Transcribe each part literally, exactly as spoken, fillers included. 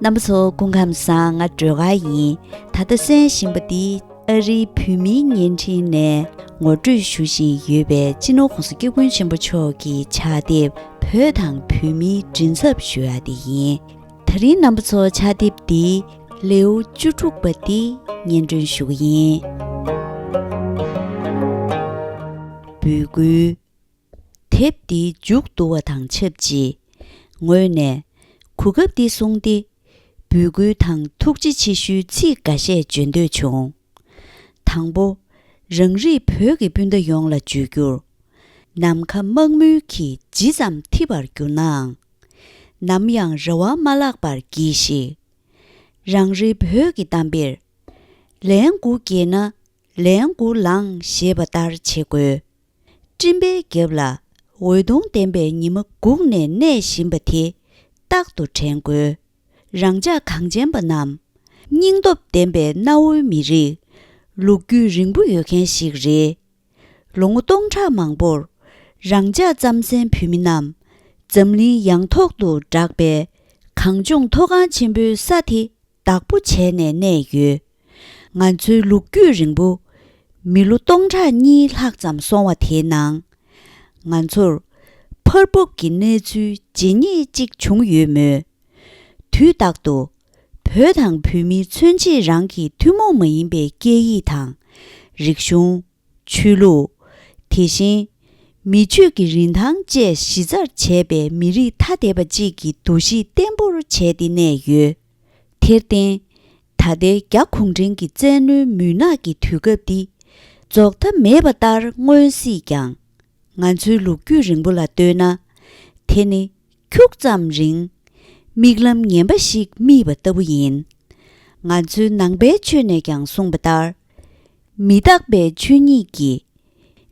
རྣམ་པ་ཚོ་སྐུ་ཁམས་བཟང་། ང་སྒྲོལ་དཀར་ཡིན། ད་ལྟ་གསན་བཞིན་པ་འདི་ཨ་རིའི་བོད་མིའི་བརྙན་འཕྲིན་ནས་ངོ་སྤྲོད་ཞུ་བཞིན་ཡོད་པའི་སྤྱི་ནོར་༸གོང་ས་༸སྐྱབས་མགོན་ཆེན་པོ་མཆོག་གི་ཕྱག་དེབ་བོད་དང་བོད་མིའི་མགྲིན་ཚབ་ཞུ་ཡ་དེ་ཡིན། ད་རིང་རྣམ་པ་ཚོ་ཕྱག་དེབ་འདི་ལེའུ་བཅུ་དྲུག་པ་འདི་སྙན་སྒྲོན་ཞུ་གི་ཡིན། འབོད་སྐུལ། དེབ་འདི་མཇུག་བསྡུ་བ་དང་ཆབས་ཅིག་ངོས་ནས་གོ་སྐབས་འདི་བཟུང་སྟེ། འབོད་སྐུལ་དང་ཐུགས་རྗེ་ཆེ་ཞུའི་ཚིག་འགའ་ཤས་བརྗོད་འདོད་བྱུང་། དང་པོ། རང་རིགས་བོད་ཀྱི་སྤུན་ཟླ་ཡོངས་ལ་བརྗོད་རྒྱུར། ནམ་མཁའ་དམག་མུན་གྱིས་ཇི་ཙམ་འཐིབས་པར་གྱུར་ནའང་། ནམ་ཡང་རེ་བ་མ་བརླག་པར་གྱིས་ཤིག་རང་རེའི་བོད་ཀྱི་གཏམ་དཔེར། ལན་དགུ་བརྒྱབ་ན་ལན་དགུ་ལངས་ཞེས་པ་ལྟར་བྱེད་དགོས། སྤྲིན་པའི་རྒྱབ་ལ་འོད་སྟོང་ལྡན་པའི་ཉི་མ་སྒུག་ནས་གནས་བཞིན་པ་དེ་རྟག་ཏུ་དྲན་དགོས། རང་ཅག་གངས་ཅན་པ་རྣམས་སྙིང་སྟོབས་ལྡན་པའི་གནའ་བོའི་མི་རིགས། ལོ་རྒྱུས་རིང་པོ་ཡོད་མཁན་ཞིག་རེད། ལོ་ངོ་སྟོང་ཕྲག་མང་པོར་རང་ཅག་རྩམ་ཟན་བོད་མི་རྣམས་འཛམ་གླིང་ཡང་ཐོག་ཏུ་གྲགས་པའི་གངས་ལྗོངས་མཐོ་སྒང་ཆེན་པོའི་ས་དེ་བདག་པོ་བྱས་ནས་གནས་ཡོད། ང་ཚོའི་ལོ་རྒྱུས་རིང་པོ་མི་ལོ་སྟོང་ཕྲག་གཉིས་ལྷག་ཙམ་སོང་བ་དེའི་ནང་། ང་ཚོར་ཕར་འབབ་ཀྱི་གནས་ཚུལ་ཇི་སྙེད་ཅིག་བྱུང་ཡོད་མོད། དུས་རྟག་ཏུ་བོད་དང་བོད་མིའི་མཚོན་བྱེད་རང་གི་ཐུན་མོང་མ་ཡིན་པའི་སྐད་ཡིག་དང་། རིག་གཞུང་། ཆོས་ལུགས། དེ་བཞིན་མི་ཆོས་ཀྱི་རིན་ཐང་བཅས་གཞི་རྩར་བྱས་པའི་མི་རིགས་ཐ་དད་པ་གཅིག་གི་འདུ་ཤེས་བརྟན་པོར་བྱས་ཏེ་གནས་ཡོད། དེར་བརྟེན། ད་ལྟའི་རྒྱ་གུང་ཁྲན་གྱི་བཙན་གནོན་མུན་ནག་གི་དུས་སྐབས་འདི་རྫོགས་མཐའ་མེད་པ་ལྟར་མངོན་སྲིད་ཀྱང་། ང་ཚོའི་ལོ་རྒྱུས་རིང་པོ་ལ་ལྟོས་ན། དེ་ནི་ཁྱུག་ཙམ་རིང་། མིག་ལམ་ངན་པ་ཞིག་རྨིས་པ་ལྟ་བུ་ཡིན། ང་ཚོའི་ནང་པའི་ཆོས་ནས་ཀྱང་གསུངས་པ་ལྟར། མི་རྟག་པའི་ཆོས་ཉིད་ཀྱིས།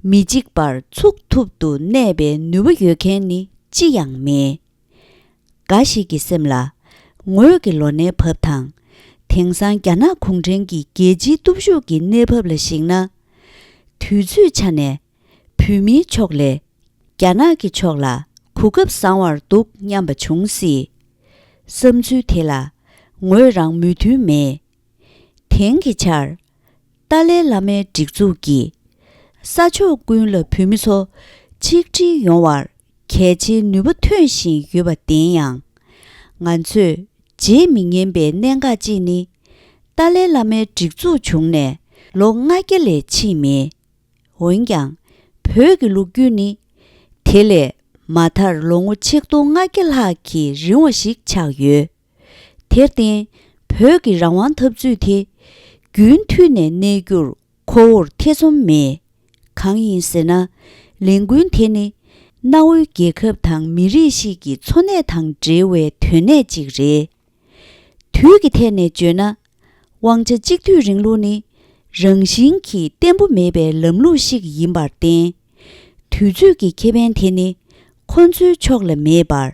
མི་འཇིག་པར་ཚུགས་ཐུབ་ཏུ་གནས་པའི་ནུས་པ་ཡོད་མཁན་ནི་ཅི་ཡང་མེད། འགའ་ཞིག་གི་སེམས་ལ་ངོས་ཀྱི་ལོ་ནའི་བབ་དང་། དེང་སང་རྒྱ་ནག་གུང་ཁྲན་གྱི་རྒྱལ་སྤྱིའི་སྟོབས་ཤུགས་ཀྱི་གནས་བབ་ལ་གཞིགས་ན། དུས་ཚོད་ཆ་ནས་བོད་མིའི་ཕྱོགས་ལས་རྒྱ་ནག་གི་ཕྱོགས་ལ་གོ་སྐབས་བཟང་བར་འདུག་སྙམ་པ་བྱུང་སྲིད། བསམ་ཚུལ་དེ་ལ་ངོས་རང་མོས་མཐུན་མེད། དེང་གི་ཆར། ཏཱ་ལའི་བླ་མའི་སྒྲིག་འཛུགས་ཀྱིས། ས་ཕྱོགས་ཀུན་ལ་བོད་མི་ཚོ་ཆིག་སྒྲིལ་ཡོང་བར་གལ་ཆེའི་ནུས་པ་ཐོན་བཞིན་ཡོད་པ་བདེན་ཡང་། ང་ཚོས་བརྗེད་མི་ཉན་པའི་གནད་འགག་ཅིག་ནི། ཏཱ་ལའི་བླ་མའི་སྒྲིག་འཛུགས་བྱུང་ནས་ལོ་ལྔ་བརྒྱ་ལས་ཕྱིན་མེད། འོན་ཀྱང་། བོད་ཀྱི་ལོ་རྒྱུས་ནི། དེ་ལས་མ་མཐར་ལོ་ངོ་ཆིག་སྟོང་ལྔ་བརྒྱ་ལྷག་གིས་རིང་བ་ཞིག་ཆགས་ཡོད། དེར་བརྟེན། བོད་ཀྱི་རང་དབང་འཐབ་རྩོད་དེ། རྒྱུན་མཐུད་ནས་གནས་རྒྱུར་ཁོ་བོར་ཐེ་ཚོམ་མེད། གང་ཡིན་ཟེར་ན། ལས་འགུལ་དེ་ནི། གནའ་བོའི་རྒྱལ་ཁབ་དང་མི་རིགས་ཤིག་གི་འཚོ་གནས་དང་འབྲེལ་བའི་དོན་གནད་ཅིག་རེད། དུས་ཀྱི་ཐད་ནས་བརྗོད་ན། དབང་ཆ་གཅིག་སྡུད་རིང་ལུགས་ནི་རང་བཞིན་གྱིས་བརྟན་པོ་མེད་པའི་ལམ་ལུགས་ཤིག་ཡིན་པར་བརྟེན། དུས་ཚོད་ཀྱི་ཁེ་ཕན་དེ་ནི་ཁོ་ཚོའི་ཕྱོགས་ལ་མེད་པར།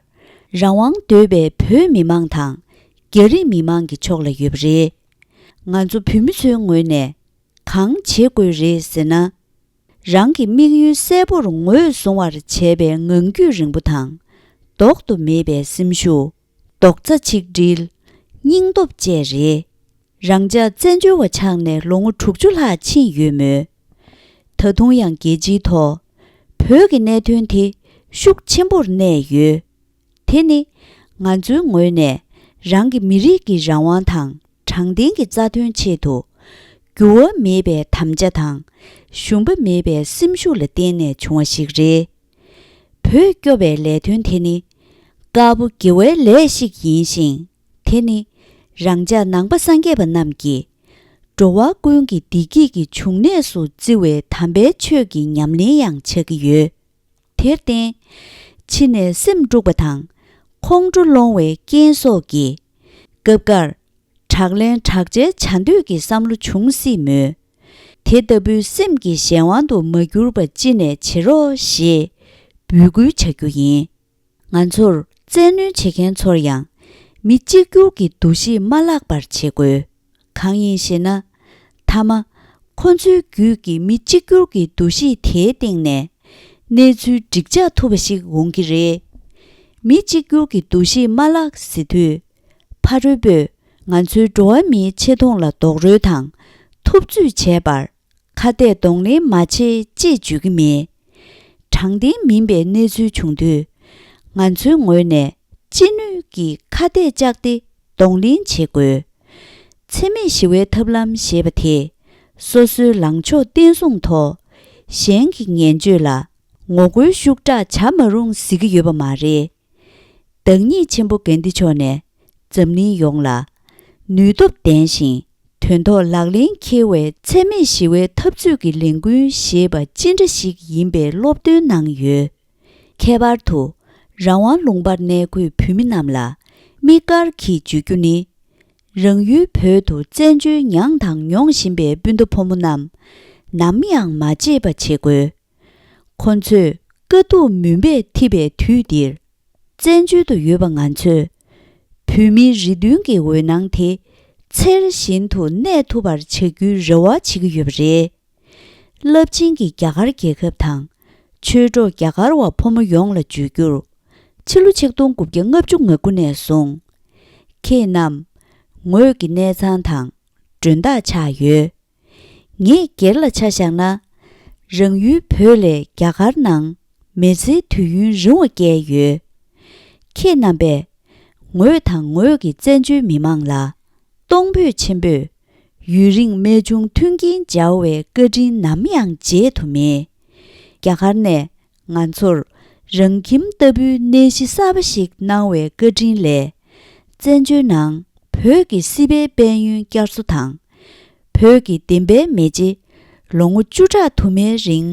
རང་དབང་འདོད་པའི་བོད་མི་མང་དང་རྒྱ་རིགས་མི་མང་གི་ཕྱོགས་ལ་ཡོད་པ་རེད། ང་ཚོ་བོད་མི་ཚོའི་ངོས་ནས་གང་བྱེད་དགོས་རེད་ཟེར་ན། རང་གི་དམིགས་ཡུལ་གསལ་པོར་ངོས་བཟུང་བར་བྱས་པའི་ངང་རྒྱུད་རིང་པོ་དང་། ལྡོག་ཏུ་མེད་པའི་སེམས་ཤུགས། རྡོག་རྩ་ཆིག་སྒྲིལ། སྙིང་སྟོབས་བཅས་རེད། རང་ཅག་བཙན་བྱོལ་བ་ཆགས་ནས་ལོ་ངོ་དྲུག་ཅུ་ལྷག་ཕྱིན་ཡོད་མོད། ད་དུང་ཡང་རྒྱལ་སྤྱིའི་ཐོག་བོད་ཀྱི་གནད་དོན་དེ་ཤུགས་ཆེན་པོར་གནས་ཡོད། དེ་ནི་ང་ཚོའི་ངོས་ནས་རང་གི་མི་རིགས་ཀྱི་རང་དབང་དང་དྲང་བདེན་གྱི་རྩ་དོན་ཆེད་དུ། འགྱུར་བ་མེད་པའི་དམ་བཅའ་དང་ཞུམ་པ་མེད་པའི་སེམས་ཤུགས་ལ་བརྟེན་ནས་བྱུང་བ་ཞིག་རེད། བོད་སྐྱོབ་པའི་ལས་དོན་དེ་ནི་དཀར་པོ་དགེ་བའི་ལས་ཤིག་ཡིན་ཞིང་། དེ་ནི་རང་ཅག་ནང་པ་སངས་རྒྱས་པ་རྣམས་ཀྱིས་འགྲོ་བ་ཀུན་གྱི་བདེ་སྐྱིད་ཀྱི་འབྱུང་གནས་སུ་བརྩི་བའི་དམ་པའི་ཆོས་ཀྱི་ཉམས་ལེན་ཡང་ཆགས་ཀྱི་ཡོད། དེར་བརྟེན། ཕྱི་ནས་སེམས་དཀྲུགས་པ་དང་། ཁོང་ཁྲོ་སློང་བའི་རྐྱེན་སོགས་ཀྱིས། སྐབས་འགར། དྲག་ལན་དྲག་འཇལ་བྱ་འདོད་ཀྱི་བསམ་བློ་འབྱུང་སྲིད་མོད། དེ་ལྟ་བུའི་སེམས་ཀྱི་གཞན་དབང་དུ་མ་གྱུར་པ་ཅི་ནས་བྱེད་རོགས་ཞེས་འབོད་སྐུལ་བྱ་རྒྱུ་ཡིན། ང་ཚོར་བཙན་གནོན་བྱེད་མཁན་ཚོར་ཡང་མི་གཅིག་གྱུར་གྱི་འདུ་ཤེས་མ་བརླག་པར་བྱེད་དགོས། གང་ཡིན་ཞེ་ན། མཐའ་མ། ཁོ་ཚོའི་རྒྱུད་ཀྱི་མི་གཅིག་གྱུར་གྱི་འདུ་ཤེས་དེའི་སྟེང་ནས་གནས་ཚུལ་འགྲིག་འཇགས་ཐུབ་པ་ཞིག་འོང་གི་རེད། མི་གཅིག་གྱུར་གྱི་འདུ་ཤེས་མ་བརླག་ཟེར་དུས། ཕ་རོལ་པོས་ང་ཚོའི་འགྲོ་བ་མིའི་ཆེ་མཐོང་ལ་རྡོག་རོལ་དང་ཐུབ་ཚོད་བྱས་པར་ཁ་གཏད་གདོང་ལེན་མ་བྱེད་ཅེས་བརྗོད་ཀྱི་མེད། དྲང་བདེན་མིན་པའི་གནས་ཚུལ་བྱུང་དུས། ང་ཚོའི་ངོས་ནས་ཅི་ནུས་ཀྱིས་ཁ་གཏད་བཅག་སྟེ་གདོང་ལེན་བྱེད་དགོས། འཚེ་མེད་ཞི་བའི་ཐབས་ལམ་ཞེས་པ་དེས་སོ་སོའི་ལངས་ཕྱོགས་བརྟན་སྲུང་ཐོག་གཞན་གྱི་ངན་སྤྱོད་ལ་ངོ་རྒོལ་ཤུགས་དྲག་བྱ་མ་རུང་ཟེར་གྱི་ཡོད་པ་མ་རེད། བདག་ཉིད་ཆེན་པོ་གྷན་དྷི་མཆོག་ནས་འཛམ་གླིང་ཡོངས་ལ་ནུས་སྟོབས་ལྡན་ཞིང་དོན་ཐོག་ལག་ལེན་འཁེལ་བའི་འཚེ་མེད་ཞི་བའི་འཐབ་རྩོད་ཀྱི་ལས་འགུལ་ཞེས་པ་ཅི་འདྲ་ཞིག་ཡིན་པའི་སློབ་སྟོན་གནང་ཡོད། ཁྱད་པར་དུ་རང་དབང་ལུང་པར་གནས་འཁོད་བོད་མི་རྣམས་ལ་དམིགས་བཀར་གྱིས་བརྗོད་རྒྱུ་ནི། རང་ཡུལ་བོད་དུ་བཙན་བྱོལ་མྱངས་དང་མྱོང་བཞིན་པའི་སྤུན་ཟླ་ཕོ་མོ་རྣམས་ནམ་ཡང་མ་བརྗེད་པ་བྱེད་དགོས། ཁོ་ཚོས་དཀའ་སྡུག་མུན་པས་འཐིབས་པའི་དུས་འདིར། བཙན་བྱོལ་དུ་ཡོད་པ་ང་ཚོས་བོད་མིའི་རེ་འདུན་གྱི་འོད་སྣང་དེ་ཚེར་བཞིན་དུ་གནས་ཐུབ་པར་བྱ་རྒྱུའི་རེ་བ་བྱེད་ཀྱི་ཡོད་པ་རེད། རླབས་ཆེན་གྱི་རྒྱ་གར་རྒྱལ་ཁབ་དང་ཆོས་གྲོགས་རྒྱ་གར་བ་ཕོ་མོ་ཡོངས་ལ་བརྗོད་རྒྱུར། ཕྱི་ལོ་ཆིག་སྟོང་དགུ་བརྒྱ་ལྔ་བཅུ་ང་དགུ་ནས་བཟུང་། ཁྱེད་རྣམས་ངོས་ཀྱི་གནས་ཚང་དང་མགྲོན་བདག་ཆགས་ཡོད། ངས་སྒེར་ལ་ཆ་བཞག་ན། རང་ཡུལ་བོད་ལས་རྒྱ་གར་ནང་མི་ཚེའི་དུས་ཡུན་རིང་བ་བསྐྱལ་ཡོད། ཁྱེད་རྣམ་པས་ངོས་དང་ངོས་ཀྱི་བཙན་བྱོལ་མི་མང་ལ་གཏོང་ཕོད་ཆེན་པོས་ཡུན་རིང་རྨད་བྱུང་མཐུན་རྐྱེན་སྦྱར་བའི་བཀའ་དྲིན་ནམ་ཡང་བརྗེད་དུ་མེད། རྒྱ་གར་ནས་ང་ཚོར་རང་ཁྱིམ་ལྟ་བུའི་གནས་གཞི་གསར་པ་ཞིག་གནང་བའི་བཀའ་དྲིན་ལས། བཙན་བྱོལ་ནང་བོད་ཀྱི་སྲིད་པའི་དཔལ་ཡོན་བསྐྱར་གསོ་དང་། བོད་ཀྱི་བདེན་པའི་མེ་ལྕེ་ལོ་ངོ་བཅུ་ཕྲག་དུ་མའི་རིང་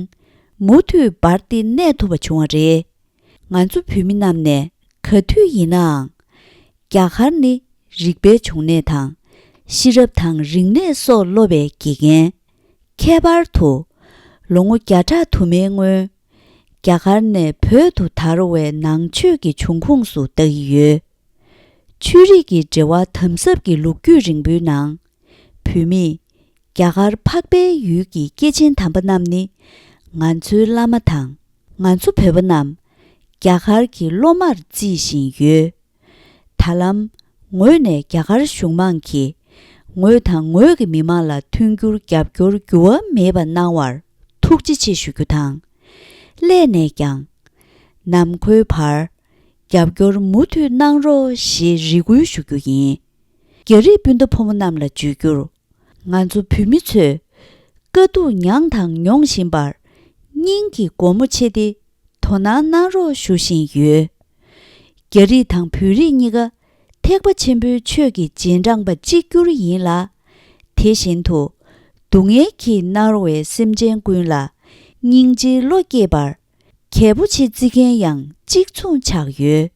མུ་མཐུད་འབར་ཏེ་གནས་ཐུབ་པ་བྱུང་བ་རེད། ང་ཚོ་བོད་མི་རྣམས་ནས་ག་དུས་ཡིན་ནའང་། རྒྱ་གར་ནི་རིག་པའི་འབྱུང་གནས་དང་། ཤེས་རབ་དང་རིག་གནས་སོགས་སློབ་པའི་དགེ་རྒན། ཁྱད་པར་དུ། ལོ་ངོ་བརྒྱ་ཕྲག་དུ་མའི་སྔོན། རྒྱ་གར་ནས་བོད་དུ་དར་བའི་ནང་ཆོས་ཀྱི་འབྱུང་ཁུངས་སུ་བལྟ་གི་ཡོད། ཆོས་རིག་གི་འབྲེལ་བ་དམ་ཟབ་ཀྱི་ལོ་རྒྱུས་རིང་པོའི་ནང་། བོད་མིས་རྒྱ་གར་འཕགས་པའི་ཡུལ་གྱི་སྐྱེས་ཆེན་དམ་པ་རྣམས་ནི་ང་ཚོའི་བླ་མ་དང་། ང་ཚོ་བོད་པ་རྣམས་རྒྱ་གར་གྱི་སློབ་མར་བརྩི་བཞིན་ཡོད། ད་ལམ་ངོས་ནས་རྒྱ་གར་གཞུང་མང་གིས་ངོས་དང་ངོས་ཀྱི་མི་མང་ལ་མཐུན་འགྱུར་རྒྱབ་སྐྱོར་འགྱུར་བ་མེད་པ་གནང་བར་ཐུགས་རྗེ་ཆེ་ཞུ་རྒྱུ་དང་། སླད་ནས་ཀྱང་། ནམ་མཁོའི་བར་རྒྱབ་སྐྱོར་མུ་མཐུད་གནང་རོགས་ཞེས་རེ་སྐུལ་ཞུ་རྒྱུ་ཡིན། རྒྱ་རིགས་སྤུན་ཟླ་ཕོ་མོ་རྣམས་ལ་བརྗོད་རྒྱུར། ང་ཚོ་བོད་མི་ཚོས་དཀའ་སྡུག་མྱངས་དང་མྱོང་བཞིན་པར་སྙིང་གི་སྒོ་མོ་ཕྱེ་སྟེ་དོ་སྣང་གནང་རོགས་ཞུ་བཞིན་ཡོད། རྒྱ་རིགས་དང་བོད་རིགས་གཉིས་ཀ་ཐེག་པ་ཆེན་པོའི་ཆོས་ཀྱི་རྗེས་འབྲང་པ་གཅིག་གྱུར་ཡིན་ལ། དེ་བཞིན་དུ་སྡུག་བསྔལ་གྱིས་མནར་བའི་སེམས་ཅན་ཀུན་ལ་སྙིང་རྗེའི་བློ་སྐྱེས་པར་གལ་པོ་ཆེ་བརྩི་མཁན་ཡང་གཅིག་མཚུངས་ཆགས་ཡོད།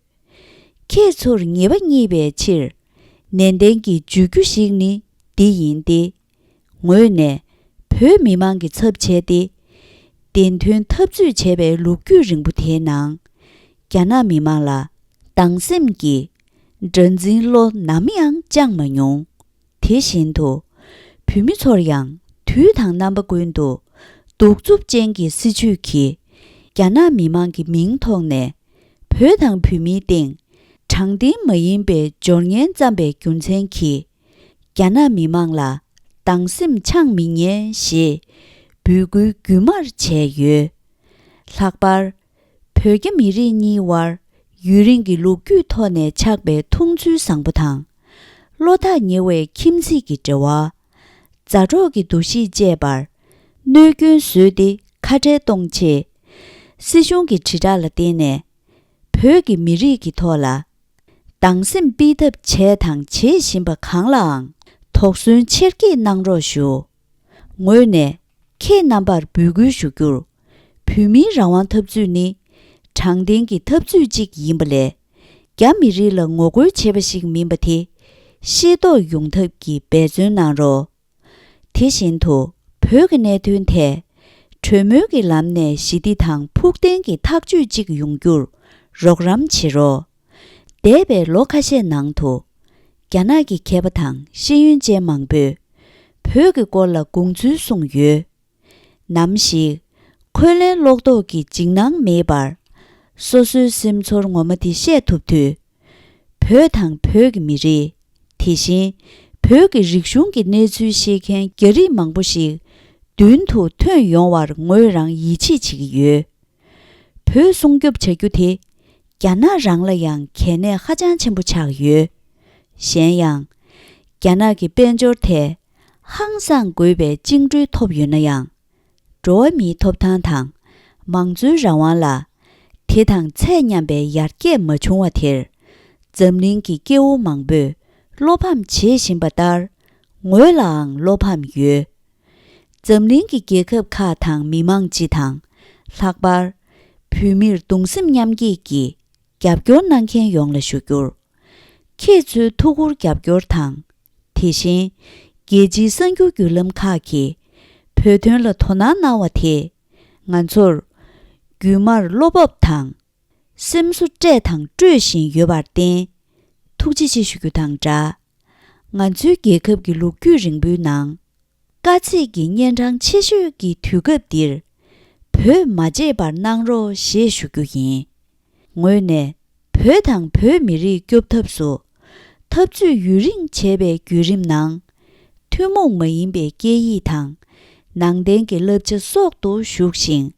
ཁྱེད་ཚོར་ཉེས་པ་བརྙེད་པའི་ཕྱིར། ནན་ཏན་གྱིས་བརྗོད་རྒྱུ་ཞིག་ནི་འདི་ཡིན་ཏེ། ངོས་ནས་བོད་མི་མང་གི་ཚབ་བྱས་ཏེ། བདེན་དོན་འཐབ་རྩོད་བྱས་པའི་ལོ་རྒྱུས་རིང་པོ་དེའི་ནང་། རྒྱ་ནག་མི་མང་ལ་སྡང་སེམས་ཀྱི་དགྲར་འཛིན་བློ་ནམ་ཡང་བཅངས་མ་མྱོང་། དེ་བཞིན་དུ། བོད་མི་ཚོར་ཡང་དུས་དང་རྣམ་པ་ཀུན་ཏུ་གདུག་རྩུབ་ཅན་གྱི་སྲིད་བྱུས་ཀྱིས་རྒྱ་ནག་མི་མང་གི་མིང་ཐོག་ནས་བོད་དང་བོད་མིའི་སྟེང་དྲང་བདེན་མ་ཡིན་པའི་སྦྱོར་ངན་བརྩམས་པའི་རྒྱུ་མཚན་གྱིས་རྒྱ་ནག་མི་མང་ལ་སྡང་སེམས་འཆང་མི་ཉན་ཞེས་འབོད་སྐུལ་རྒྱུན་མར་བྱས་ཡོད། ལྷག་པར། བོད་རྒྱ་མི་རིགས་གཉིས་དབར་ཡུན་རིང་གི་ལོ་རྒྱུས་ཐོག་ནས་ཆགས་པའི་མཐོང་ཚུལ་བཟང་པོ་དང་། བློ་ཐག་ཉེ་བའི་ཁྱིམ་མཚེས་ཀྱི་འབྲེལ་བ། མཛའ་གྲོགས་ཀྱི་འདུ་ཤེས་བཅས་པར་གནོད་སྐྱོན་བཟོས་ཏེ་ཁ་བྲལ་གཏོང་ཆེད། སྲིད་གཞུང་གི་དྲིལ་བསྒྲགས་ལ་བརྟེན་ནས། བོད་ཀྱི་མི་རིགས་ཀྱི་ཐོག་ལ་སྡང་སེམས་སྤེལ་ཐབས་བྱས་དང་བྱེད་བཞིན་པ་གང་ལའང་དོགས་ཟོན་ཆེར་སྐྱེད་གནང་རོགས་ཞུ། ངོས་ནས་ཁྱེད་རྣམ་པར་འབོད་སྐུལ་ཞུ་རྒྱུར། བོད་མིའི་རང་དབང་འཐབ་རྩོད་ནི་དྲང་བདེན་གྱི་འཐབ་རྩོད་ཅིག་ཡིན་པ་ལས། རྒྱ་མི་རིགས་ལ་ངོ་རྒོལ་བྱེད་པ་ཞིག་མིན་པ་དེ་ཤེས་རྟོགས་ཡོང་ཐབས་ཀྱི་འབད་བརྩོན་གནང་རོགས། དེ་བཞིན་དུ་བོད་ཀྱི་གནད་དོན་ཐད་གྲོས་མོལ་གྱི་ལམ་ནས་ཞི་བདེ་དང་ཕུགས་བརྟན་གྱི་ཐག་གཅོད་ཅིག་ཡོང་རྒྱུར་རོགས་རམ་བྱེད་རོགས། འདས་པའི་ལོ་ཁ་ཤས་ནང་དུ། རྒྱ་ནག་གི་མཁས་པ་དང་ཤེས་ཡོན་ཅན་མང་པོས་བོད་ཀྱི་སྐོར་ལ་དགོངས་ཚུལ་གསུངས་ཡོད། ནམ་ཞིག་འཁོན་ལན་སློག་དོགས་ཀྱི་འཇིགས་སྣང་མེད་པར། སོ་སོའི་སེམས་ཚོར་ངོ་མ་དེ་བཤད་ཐུབ་དུས། བོད་དང་བོད་ཀྱི་མི་རིགས་ དེ་བཞིན་བོད་ཀྱི་རིག་གཞུང་གི་གནས་ཚུལ་ཤེས་མཁན་རྒྱ་རིགས་མང་པོ་ཞིག་མདུན་དུ་ཐོན་ཡོང་བར་ངོས་རང་ཡིད་ཆེས་བྱེད་ཀྱི་ཡོད། བོད་སྲུང་སྐྱོབ་བྱ་རྒྱུ་དེ་རྒྱ་ནག་རང་ལ་ཡང་གལ་གནད་ཧ་ཅང་ཆེན་པོ་ཆགས་ཡོད། གཞན་ཡང་། རྒྱ་ནག་གི་དཔལ་འབྱོར་ཐད་ཧང་སངས་དགོས་པའི་བཅིངས་འགྲོལ་ཐོབ་ཡོད་ན་ཡང་། འགྲོ་བ་མིའི་ཐོབ་ཐང་དང་མང་གཙོའི་རང་དབང་ལ་དེ་དང་ཚད་མཉམ་པའི་ཡར་རྒྱས་མ་བྱུང་བ་དེར། འཛམ་གླིང་གི་སྐྱེ་བོ་མང་པོས་བློ་ཕམ་བྱེད་བཞིན་པ་ལྟར། ངོས་ལའང་བློ་ཕམ་ཡོད། འཛམ་གླིང་གི་རྒྱལ་ཁབ་ཁག་དང་མི་མང་སྤྱི་དང་། ལྷག་པར། བོད་མིར་གདུང་སེམས་མཉམ་སྐྱེད་ཀྱིས་རྒྱབ་སྐྱོར་གནང་མཁན་ཡོངས་ལ་ཞུ་རྒྱུར། ཁྱེད་ཚོའི་ཐུགས་ཁུར་རྒྱབ་སྐྱོར་དང་། དེ་བཞིན། རྒྱལ་སྤྱིའི་གསར་འགྱུར་བརྒྱུད་ལམ་ཁག་གིས་བོད་དོན་ལ་དོ་སྣང་གནང་བ་དེས། ང་ཚོར་རྒྱུན་མར་བློ་སྤོབས་དང་། སེམས་གསོ་སྤྲད་དང་སྤྲོད་བཞིན་ཡོད་པར་བརྟེན། ཐུགས་རྗེ་ཆེ་ཞུ་རྒྱུ་དང་སྦྲགས། ང་ཚོའི་རྒྱལ་ཁབ་ཀྱི་ལོ་རྒྱུས་རིང་པོའི་ནང་། དཀའ་ཚེགས་ཀྱི་གཉན་འཕྲང་ཆེ་ཤོས་ཀྱི་དུས་སྐབས་འདིར། བོད་མ་བརྗེད་པར་གནང་རོགས་ཞེས་ཞུ་རྒྱུ་ཡིན། ངོས་ནས། བོད་དང་བོད་མི་རིགས་སྐྱོབ་ཐབས་སུ། འཐབ་རྩོད་ཡུན་རིང་བྱས་པའི་བརྒྱུད་རིམ་ནང་། ཐུན་མོང་མ་ཡིན་པའི་སྐད་ཡིག་དང་། ནང་བསྟན་གྱི་བསླབ་བྱ་སྲོག་ཏུ་ཞུགས་ཤིང་།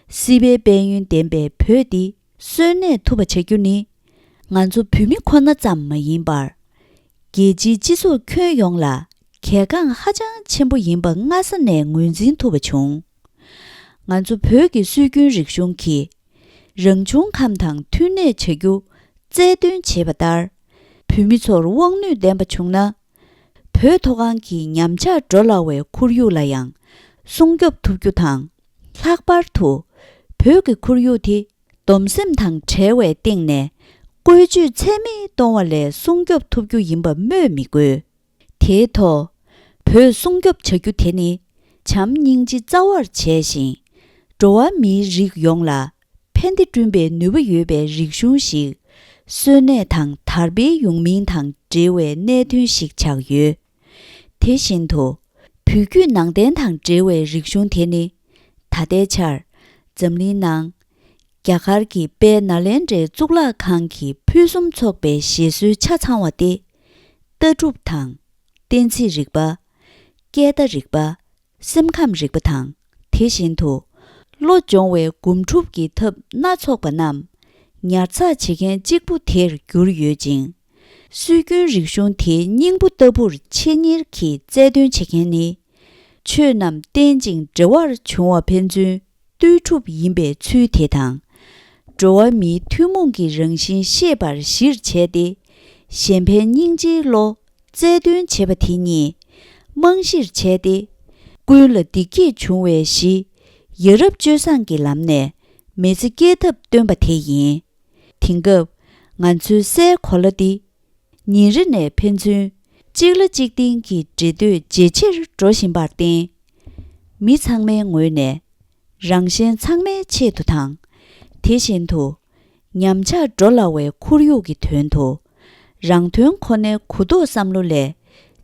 སྲིད་པའི་དཔལ་ཡོན་ལྡན་པའི་བོད་འདི་གསོན་གནས་ཐུབ་པ་བྱ་རྒྱུ་ནི། ང་ཚོ་བོད་མི་ཁོ་ན་ཙམ་མ་ཡིན་པར། རྒྱལ་སྤྱིའི་སྤྱི་ཚོགས་ཁྱོན་ཡོངས་ལ་གལ་འགངས་ཧ་ཅང་ཆེན་པོ་ཡིན་པ་སྔ་ས་ནས་ངོས་འཛིན་ཐུབ་པ་བྱུང་། ང་ཚོ་བོད་ཀྱི་སྲོལ་རྒྱུན་རིག་གཞུང་གིས། རང་བྱུང་ཁམས་དང་མཐུན་གནས་བྱ་རྒྱུ་རྩལ་འདོན་བྱས་པ་ལྟར། བོད་མི་ཚོར་དབང་ནུས་ལྡན་པ་བྱུང་ན། བོད་མཐོ་སྒང་གི་ཉམས་ཆག་འགྲོ་སླ་བའི་ཁོར་ཡུག་ལ་ཡང་སྲུང་སྐྱོབ་ཐུབ་རྒྱུ་དང་། ལྷག་པར་དུ། བོད་ཀྱི་ཁོར་ཡུག་དེ། སྡོམ་སེམས་དང་བྲལ་བའི་སྟེང་ནས། བཀོལ་སྤྱོད་ཚད་མེད་གཏོང་བ་ལས་སྲུང་སྐྱོབ་ཐུབ་རྒྱུ་ཡིན་པ་སྨོས་མི་དགོས། དེའི་ཐོག། བོད་སྲུང་སྐྱོབ་བྱ་རྒྱུ་དེ་ནི། བྱམས་སྙིང་རྗེ་རྩ་བར་བྱས་ཤིང་། འགྲོ་བ་མིའི་རིགས་ཡོངས་ལ། ཕན་བདེ་བསྐྲུན་པའི་ནུས་པ་ཡོད་པའི་རིག་གཞུང་ཞིག་གསོན་གནས་དང་དར་སྤེལ་ཡོང་མིན་དང་འབྲེལ་བའི་གནད་དོན་ཞིག་ཆགས་ཡོད། དེ་བཞིན་དུ། བོད་བརྒྱུད་ནང་བསྟན་དང་འབྲེལ་བའི་རིག་གཞུང་དེ་ནི། ད་ལྟའི་ཆར། འཛམ་གླིང་ནང་། རྒྱ་གར་གྱི་དཔལ་ནཱ་ལེནྡྲའི་གཙུག་ལག་ཁང་གི་ཕུན་སུམ་ཚོགས་པའི་བཞེད་སྲོལ་ཆ་ཚང་བ་སྟེ། ལྟ་གྲུབ་དང་། གཏན་ཚིགས་རིག་པ། སྐད་བརྡ་རིག་པ། སེམས་ཁམས་རིག་པ་དང་། དེ་བཞིན་དུ། བློ་སྦྱོང་བའི་སྒོམ་སྒྲུབ་ཀྱི་ཐབས་སྣ་ཚོགས་པ་རྣམས། ཉར་ཚགས་བྱེད་མཁན་གཅིག་པུ་དེར་གྱུར་ཡོད་ཅིང་། སྲོལ་རྒྱུན་རིག་གཞུང་དེའི་སྙིང་པོ་ལྟ་བུར་ཆེད་གཉེར་གྱིས་རྩལ་འདོན་བྱེད་མཁན་ནི། ཆོས་རྣམས་རྟེན་ཅིང་འབྲེལ་བར་འབྱུང་བ་ཕན་ཚུན་ལྟོས་གྲུབ་ཡིན་པའི་ཚུལ་དེ་དང་། འགྲོ་བ་མིའི་ཐུན་མོང་གི་རང་བཞིན་ཤེས་པར་གཞིར་བྱས་ཏེ། གཞན་ཕན་སྙིང་རྗེའི་བློ་རྩལ་འདོན་བྱེད་པ་དེ་གཉིས་རྨང་གཞིར་བྱས་ཏེ། ཀུན་ལ་བདེ་སྐྱིད་འབྱུང་བའི་གཞི། ཡ་རབས་སྤྱོད་བཟང་གི་ལམ་ནས་མི་ཚེ་སྐྱེལ་ཐབས་སྟོན་པ་དེ་ཡིན། དེང་སྐབས་ང་ཚོའི་སའི་གོ་ལ་འདི། ཉིན་རེ་ནས་ཕན་ཚུན་གཅིག་ལ་གཅིག་བརྟེན་གྱི་འབྲེལ་འདོད་ཇེ་ཆེར་འགྲོ་བཞིན་པར་བརྟེན། མི་ཚང་མའི་ངོས་ནས་རང་གཞན་ཚང་མའི་ཆེད་དུ་དང་། དེ་བཞིན་དུ་ཉམས་ཆག་འགྲོ་སླ་བའི་ཁོར་ཡུག་གི་དོན་དུ། རང་དོན་ཁོ་ནའི་གུ་དོག་བསམ་བློ་ལས་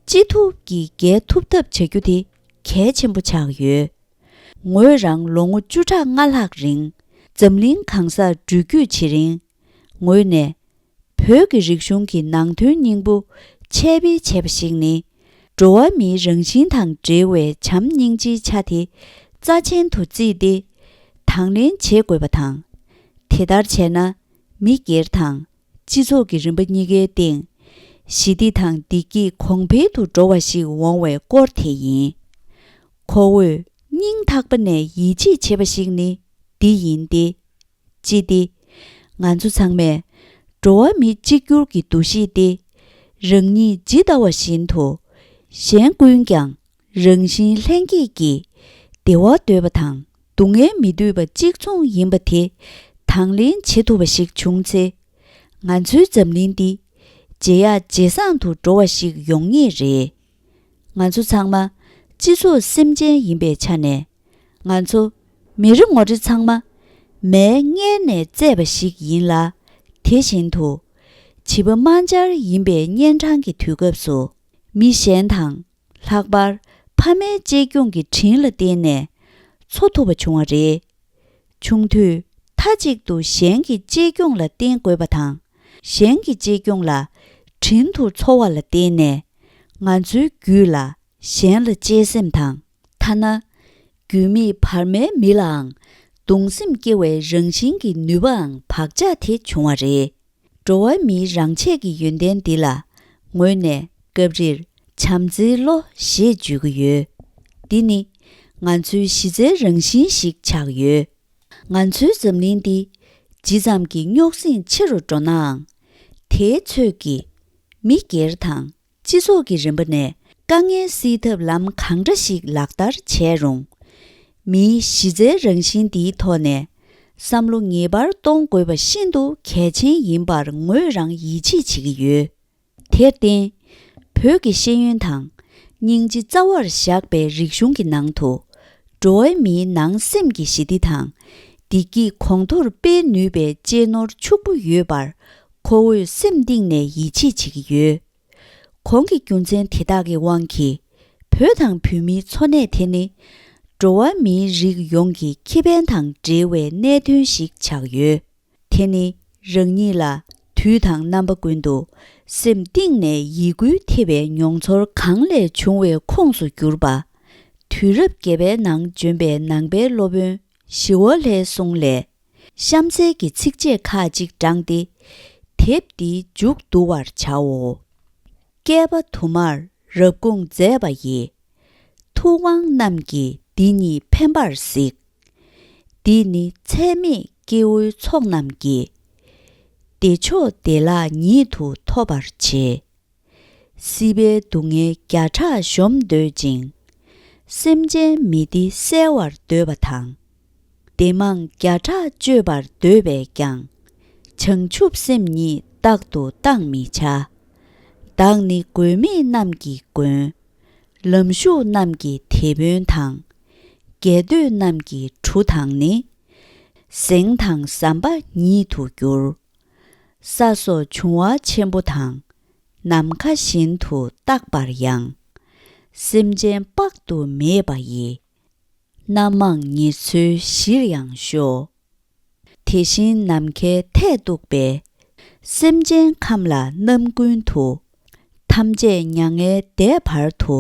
ཅི་ཐུབ་ཀྱིས་རྒྱལ་ཐུབ་ཐབས་བྱ་རྒྱུ་དེ་གལ་ཆེན་པོ་ཆགས་ཡོད། ངོས་རང་ལོ་ངོ་བཅུ་ཕྲག་ལྔ་ལྷག་རིང་འཛམ་གླིང་གང་སར་འགྲུལ་སྐྱོད་བྱེད་རིང་། ངོས་ནས། བོད་ཀྱི་རིག་གཞུང་གི་ནང་དོན་སྙིང་པོ་འཆད་སྤེལ་བྱས་པ་ཞིག་ནི། འགྲོ་བ་མིའི་རང་བཞིན་དང་འབྲེལ་བའི་བྱམས་སྙིང་རྗེའི་ཆ་དེ་རྩ་ཆེན་དུ་བརྩིས་ཏེ། དང་ལེན་བྱེད་དགོས་པ་དང་། དེ་ལྟར་བྱས་ན། མི་སྒེར་དང་སྤྱི་ཚོགས་ཀྱི་རིམ་པ་གཉིས་ཀའི་སྟེང་། ཞི་བདེ་དང་བདེ་སྐྱིད་གོང་འཕེལ་དུ་འགྲོ་བ་ཞིག་འོང་བའི་སྐོར་དེ་ཡིན། ཁོ་བོས་སྙིང་ཐག་པ་ནས་ཡིད་ཆེས་བྱེད་པ་ཞིག་ནི་འདི་ཡིན་ཏེ། ཅི་སྟེ། ང་ཚོ་ཚང་མས་འགྲོ་བ་མི་གཅིག་གྱུར་གྱི་འདུ་ཤེས་ཏེ། རང་ཉིད་ཇི་ལྟ་བ་བཞིན་དུ། གཞན་ཀུན་ཀྱང་རང་བཞིན་ལྷན་སྐྱེས་ཀྱི་བདེ་བ་འདོད་པ་དང་སྡུག་བསྔལ་མི་འདོད་པ་གཅིག་མཚུངས་ཡིན་པ་དེ་དང་ལེན་བྱེད་ཐུབ་པ་ཞིག་བྱུང་ཚེ། ང་ཚོའི་འཛམ་གླིང་འདི་ཇེ་ཡག་ཇེ་བཟང་དུ་འགྲོ་བ་ཞིག་ཡོང་ངེས་རེད། ང་ཚོ་ཚང་མ་སྤྱི་ཚོགས་སེམས་ཅན་ཡིན་པའི་ཆ་ནས། ང་ཚོ་མི་རེ་ངོ་རེ་ཚང་མ་མའི་མངལ་ནས་བཙས་པ་ཞིག་ཡིན་ལ། དེ་བཞིན་དུ། བྱིས་པ་དམར་འབྱར་ཡིན་པའི་གཉན་འཕྲང་གི་དུས་སྐབས་སུ། མི་གཞན་དང་། ལྷག་པར་ཕ་མའི་གཅེས་སྐྱོང་གི་དྲིན་ལ་བརྟེན་ནས་འཚོ་ཐུབ་པ་བྱུང་བ་རེད། ཆུང་དུས་མཐའ་གཅིག་ཏུ་གཞན་གྱི་གཅེས་སྐྱོང་ལ་བརྟེན་དགོས་པ་དང་། གཞན་གྱི་གཅེས་སྐྱོང་ལ་ དྲིན་དུ་ཚོར་བ་ལ་བརྟེན་ནས། ང་ཚོའི་རྒྱུད་ལ་གཞན་ལ་གཅེས་སེམས་དང་། ཐ་ན། རྒྱུས་མེད་བར་མའི་མི་ལའང་གདུང་སེམས་སྐྱེ་བའི་རང་བཞིན་གྱི་ནུས་པའང་བག་ཆགས་དེ་བྱུང་བ་རེད། འགྲོ་བ་མིའི་རང་ཆས་ཀྱི་ཡོན་ཏན་འདི་ལ་ངོས་ནས་སྐབས་རེར་བྱམས་བརྩེའི་བློ་ཞེས་བརྗོད་ཀྱི་ཡོད། འདི་ནི་ང་ཚོའི་གཞི་རྩའི་རང་བཞིན་ཞིག་ཆགས་ཡོད། ང་ཚོའི་འཛམ་གླིང་འདི་ཇི་ཙམ་གྱི་རྙོག་ཟིང་ཆེ་རུ་འགྲོ་ནའང་། དེའི་ཚོད་ཀྱིས་མི་སྒེར་དང་སྤྱི་ཚོགས་ཀྱི་རིམ་པ་ནས་དཀའ་ངལ་སེལ་ཐབས་ལམ་གང་འདྲ་ཞིག་ལག་བསྟར་བྱས་རུང་། མིའི་གཞི་རྩའི་རང་བཞིན་འདིའི་ཐོག་ནས་བསམ་བློ་ངེས་པར་གཏོང་དགོས་པ་ཤིན་ཏུ་གལ་ཆེན་ཡིན་པར་ངོས་རང་ཡིད་ཆེས་བྱེད་ཀྱི་ཡོད། དེར་བརྟེན། བོད་ཀྱི་ཤེས་ཡོན་དང་སྙིང་རྗེ་རྩ་བར་བཞག་པའི་རིག་གཞུང་གི་ནང་དུ། འགྲོ་བ་མིའི་ནང་སེམས་ཀྱི་ཞི་བདེ་དང་། བདེ་སྐྱིད་གོང་མཐོར་སྤེལ་ནུས་པའི་གཅེས་ནོར་ཕྱུག་པོ་ཡོད་པར་ཁོ་བོས་སེམས་གཏིང་ནས་ཡིད་ཆེས་བྱེད་ཀྱི་ཡོད། གོང་གི་རྒྱུ་མཚན་དེ་དག་གི་དབང་གིས། བོད་དང་བོད་མིའི་འཚོ་གནས་དེ་ནི། འགྲོ་བ་མིའི་རིགས་ཡོངས་ཀྱི་ཁེ་ཕན་དང་འབྲེལ་བའི་གནད་དོན་ཞིག་ཆགས་ཡོད། དེ་ནི་རང་ཉིད་ལ་དུས་དང་རྣམ་པ་ཀུན་ཏུ་སེམས་གཏིང་ནས་ཡིད་འགུལ་ཐེབས་པའི་མྱོང་ཚོར་གང་ལས་བྱུང་བའི་ཁོངས་སུ་གྱུར་པ། དུས་རབས་བརྒྱད་པའི་ནང་བྱོན་པའི་ནང་པའི་སློབ་དཔོན་ཞི་བ་ལྷའི་གསུང་ལས། གཤམ་གསལ་གྱི་ཚིགས་བཅད་ཁག་ཅིག་དྲངས་ཏེ། དེབ་འདིའི་མཇུག་བསྡུ་བར་བྱའོ། བསྐལ་པ་དུ་མར་རབ་དགོངས་མཛད་པ་ཡི། ཐུབ་དབང་རྣམས་ཀྱིས་འདི་ཉིད་ཕན་པར་གཟིགས། འདི་ནི་ཚད་མེད་སྐྱེ་བོའི་ཚོགས་རྣམས་ཀྱིས། བདེ་མཆོག་བདེ་བླག་ཉིད་དུ་ཐོབ་པར་བྱེད། སྲིད་པའི་སྡུག་བསྔལ་བརྒྱ་ཕྲག་གཞོམ་འདོད་ཅིང་། སེམས་ཅན་མི་བདེ་བསལ་བར་འདོད་པ་དང་། བདེ་མང་བརྒྱ་ཕྲག་སྤྱོད་པར་འདོད་པས་ཀྱང་། བྱང་ཆུབ་སེམས་ཉིད་རྟག་ཏུ་བཏང་མི་བྱ། བདག་ནི་མགོན་མེད་རྣམས་ཀྱི་མགོན། ལམ་ཞུགས་རྣམས་ཀྱི་དེད་དཔོན་དང་། རྒྱལ་འདོད་རྣམས་ཀྱི་གྲུ་དང་ནི། གཟེངས་དང་ཟམ་པ་ཉིད་དུ་འགྱུར། ས་སོགས་འབྱུང་བ་ཆེན་པོ་དང་། ནམ་མཁའ་བཞིན་དུ་རྟག་པར་ཡང་། སེམས་ཅན་དཔག་ཏུ་མེད་པ་ཡི། རྣམ་མང་ཉེར་འཚོའི་གཞིར་ཡང་ཤོག། དེ་བཞིན་ནམ་མཁའི་མཐས་གཏུགས་པའི། སེམས་ཅན་ཁམས་ལ་རྣམ་ཀུན་ཏུ། ཐམས་ཅད་མྱ་ངན་འདས་བར་དུ།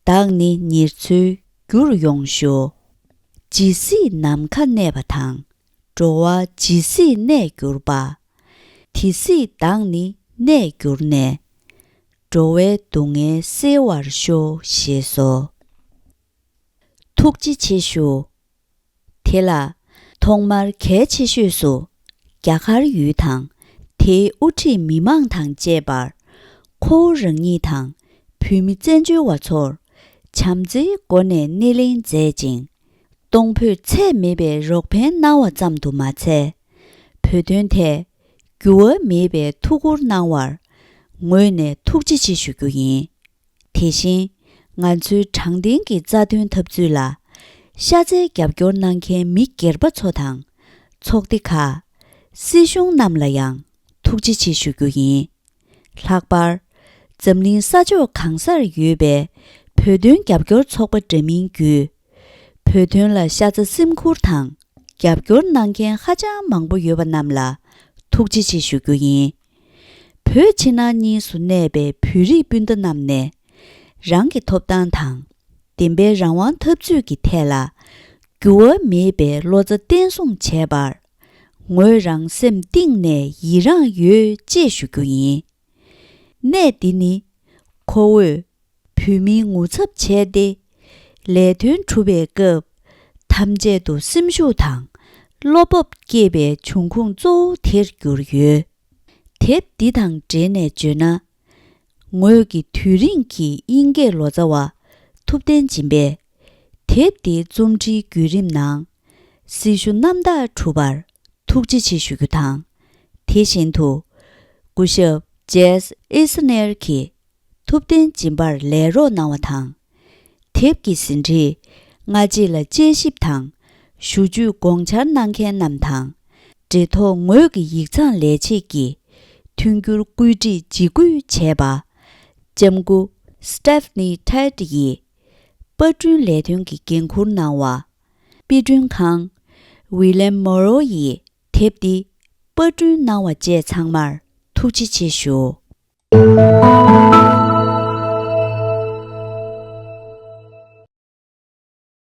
བདག་ནི་ཉེར་འཚོའི་རྒྱུར་ཡོང་ཤོག། ཇི་སྲིད་ནམ་མཁའ་གནས་པ་དང་། འགྲོ་བ་ཇི་སྲིད་གནས་གྱུར་པ། དེ་སྲིད་བདག་ནི་གནས་གྱུར་ནས། འགྲོ་བའི་སྡུག་བསྔལ་སེལ་བར་ཤོག། ཞེས་སོ། ཐུགས་རྗེ་ཆེ་ཞུ། དེ་ལ་ཐོག་མར་གལ་ཆེ་ཤོས་སུ་རྒྱ་གར་ཡུལ་དང་དེའི་དབུ་ཁྲིད་མི་མང་དང་བཅས་པར་ཁོ་བོ་རང་ཉིད་དང་བོད་མི་བཙན་བྱོལ་བ་ཚོར་བྱམས་བརྩེའི་སྒོ་ནས་སྣེ་ལེན་མཛད་ཅིང་། གཏོང་ཕོད་ཚད་མེད་པའི་རོགས་ཕན་གནང་བ་ཙམ་དུ་མ་ཚད། བོད་དོན་ཐད་འགྱུར་བ་མེད་པའི་ཐུགས་ཁུར་གནང་བར་ངོས་ནས་ཐུགས་རྗེ་ཆེ་ཞུ་རྒྱུ་ཡིན། དེ་བཞིན་ང་ཚོའི་དྲང་བདེན་གྱི་རྩ་དོན་འཐབ་རྩོད་ལ་ཤ་ཚའི་རྒྱབ་སྐྱོར་གནང་མཁན་མི་སྒེར་པ་ཚོ་དང་ཚོགས་སྡེ་ཁག་སྲིད་གཞུང་རྣམས་ལ་ཡང་ཐུགས་རྗེ་ཆེ་ཞུ་རྒྱུ་ཡིན། ལྷག་པར་འཛམ་གླིང་ས་ཕྱོགས་གང་སར་ཡོད་པའི་བོད་དོན་རྒྱབ་སྐྱོར་ཚོགས་པ་འདྲ་མིན་བརྒྱུད་བོད་དོན་ལ་ཤ་ཚ་སེམས་ཁུར་དང་རྒྱབ་སྐྱོར་གནང་མཁན་ཧ་ཅང་མང་པོ་ཡོད་པ་རྣམས་ལ་ཐུགས་རྗེ་ཆེ་ཞུ་རྒྱུ་ཡིན། བོད་ཕྱི་ནང་གཉིས་སུ་གནས་པའི་བོད་རིགས་སྤུན་ཟླ་རྣམས་ནས་རང་གི་ཐོབ་ཐང་དང་བདེན་པའི་རང་དབང་འཐབ་རྩོད་ཀྱི་ཐད་ལ་འགྱུར་བ་མེད་པའི་བློ་རྩ་བརྟན་སྲུང་བྱས་པར་ངོས་རང་སེམས་གཏིང་ནས་ཡི་རངས་ཡོད་ཅེས་ཞུ་རྒྱུ་ཡིན། གནས་འདི་ནི་ཁོ་བོས་བོད་མིའི་ངོ་ཚབ་བྱས་ཏེ་ལས་དོན་གྲུབ་པའི་སྐབས་ཐམས་ཅད་དུ་སེམས་ཤུགས་དང་བློ་སྤོབས་སྐྱེས་པའི་འབྱུང་ཁུངས་གཙོ་བོ་དེར་གྱུར་ཡོད། དེབ་འདི་དང་འབྲེལ་ནས་བརྗོད་ན། ངོས་ཀྱི་དུས་རིང་གི་དབྱིན་སྐད་ལོ་ཙཱ་བ་ཐུབ་བསྟན་སྦྱིན་པས་དེབ་འདིའི་རྩོམ་འབྲིའི་བརྒྱུད་རིམ་ནང་སྲི་ཞུ་རྣམ་དག་གྲུབ་པར་ཐུགས་རྗེ་ཆེ་ཞུ་རྒྱུ་དང་། དེ་བཞིན་དུ་སྐུ་ཞབས་ཇེས་ཨི་སི་ནེར་གྱིས་ཐུབ་བསྟན་སྦྱིན་པར་ལས་རོགས་གནང་བ་དང་། དེབ་ཀྱི་ཟིན་བྲིས་སྔ་རྗེས་ལ་དཔྱད་ཞིབ་དང་ཞུ་བཅོས་དགོངས་འཆར་གནང་མཁན་རྣམས་དང་། འབྲེལ་ཐོགས་ངོས་ཀྱི་ཡིག་ཚང་ལས་བྱེད་ཀྱིས་མཐུན་འགྱུར་བཀོད་སྒྲིག་ཇི་དགོས་བྱས་པ། ལྕམ་སྐུ་Stephanie Tett ཡིས་པར་སྐྲུན་ལས་དོན་གྱི་འགན་འཁུར་གནང་བ། དཔེ་སྐྲུན་ཁང་William Morrow ཡིས་དེབ་འདི་པར་སྐྲུན་གནང་བ་བཅས་ཚང་མར་ཐུགས་རྗེ་ཆེ་ཞུ།